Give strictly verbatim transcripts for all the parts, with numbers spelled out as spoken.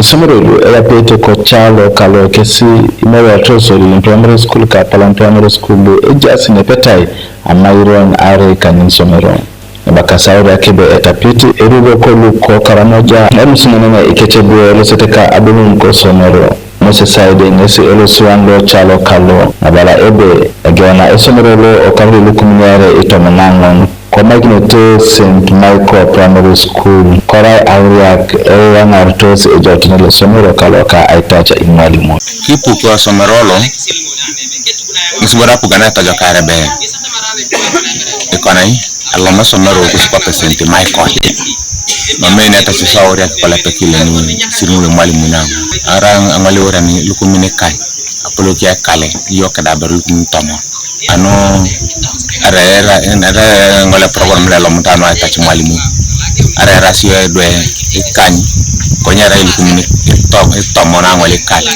Isomero lu eyapeete kocalo kalo kesi imoriato Solilim Primary School ka Palam Primary School lu ejaasi nepetai amairon are kanyisomero. Ebakasi auriak ebe etapit eruroko lu ko Karamoja emusunenene ikecebue losete ka adumun kosomero. Moses Saidi ŋesi elosuan lo calo kalo abala ebe egeuna esomero lo okaru lukumin iare itomon aŋon. Komaikinete Saint Michael Primary School, korai auriak eyaŋaritos ejautene losomero kalo ka aitaca imwalimun. Kipuku osomero lo ŋesi boro apugan aitojokar ebe ikonai eloma esomero kus kwape Saint Michael. Mama ene aitaca sio auriak kolepek ilemi siriŋ lomwalimun aŋo ara aŋoliworian lukumin ikany apoloki ekale iyok keda aberu lukumin tomon. Anu arera arera ŋole program lelomut anu aitac mwalimu arera sio edwe ikany konye ara ilukumin itom- itomon aŋol ikany.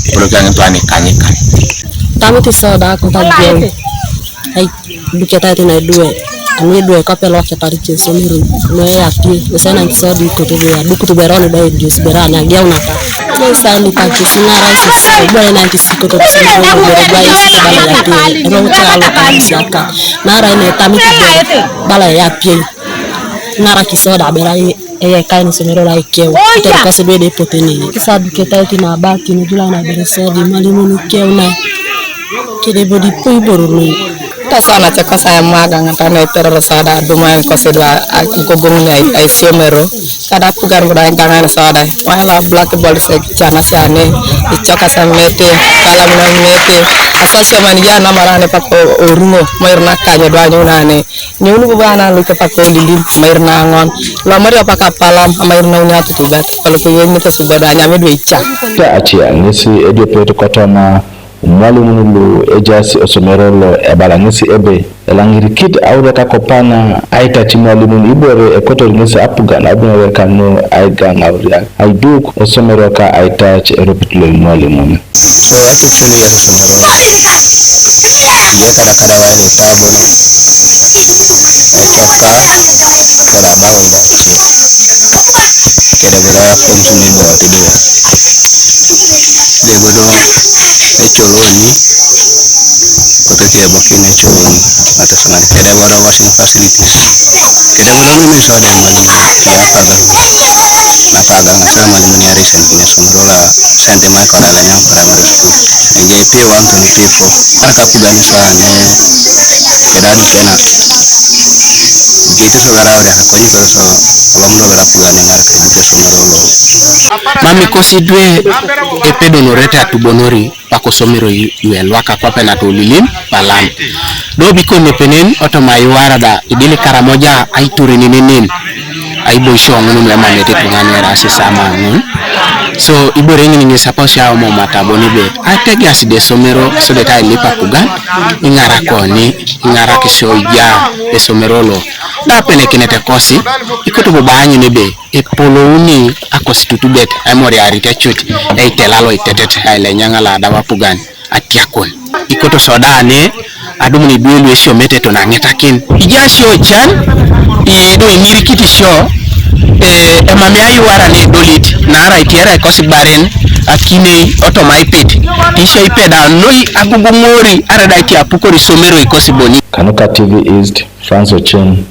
Apoloki aŋitwan ikany ikany. Tamit isoda akot ageun ai duketait na idwe anu idwe kope loketarit esomero lo eyapie losena isoda ikoto be adukut bere oni da edios bere ani ageunata. Lesa lipakis ŋara sisi bwana na kisikoto kisikoto bere bwana sisi bala yapie ero chalo kanisiaka nara ine tamit bere bala yapie ŋara kisoda bere eye kain somero la ikeu iterikosi bede poteni kisaduketait na abaki nijula na bere sodi malimu nikeu na kede bodi pui borului. Tasana cekosa emaga ŋata na iteroro soda aduma kosi dwa agogoŋ na aisiomero. Kada apugan boro aigaŋan sodai, ŋai lo blackboard se kicanasi ane, icokasi amete, kalam na mete, asasi man ya namara ane paka oruŋo, mair nakanye do anyun ane, nyouni bobo ana luke paka olilim, mair naŋon, lomari paka palam, mair nauni atutubat, kalopo yenyete subado anyame do ica. Ka acia ŋesi ediopet kotoma Imwalimun lu ejaas osomero lo ebala ŋesi ebe, elaŋirikit auriak akopana aitac imwalimun ibore ekotor ŋesi apugan abunore kanu aigaŋ auriak aiduk osomero ka aitac eropit lo imwalimun. So, aitepitene yar osomero ejekana kada waile tabona aitoka kera bawaida kede bera komsuni bo tede. Dego do ecol woni, kotoke ebokin ecol woni, matesaŋan kede bodo washing facilities, kede bodo mimi sode mali, ya paga, apaga ŋasa mali muni arisen kine sumurula sente mai kora la nyam primary school, enje pie wan kuni pie po, ara kakuga ni so ane, kede adu sena, kete so gara ore akonyi koro so, kolom do gara kuga ni ŋar kajite sumurulu. Mam ikosi dwe epedonore te atubonori, pakosomero iwelwaka kwape natolilim palam. Do bikon nepenen otoma iwarada idili Karamoja aiturinenenen aiboisio ŋun nuemanete tuŋan erasi sama ŋun. So ibore ŋin ŋes aposi aomo matabon ebe ategias de somero sodet ailip akugan iŋarakoni iŋarakisio ija esomero lo dapelekinete kosi ikoto bobo aanyun ebe epolouni akosi tutubet aimoriarit ecut eitela loitetet ailenyaŋ loadau apugan atiakun. Ikoto sodane adumun idwe luesiomete tona ŋetakin. Ijasio ican, ido iŋirikit isio, e, emamei aiwara nedolit, naarai tiara ikosi baren akinei otomaipit, tisio ipeda noi aguguŋori aredai tiapukori somero ikosi boni. Kanuka T V East, Francis Ochen.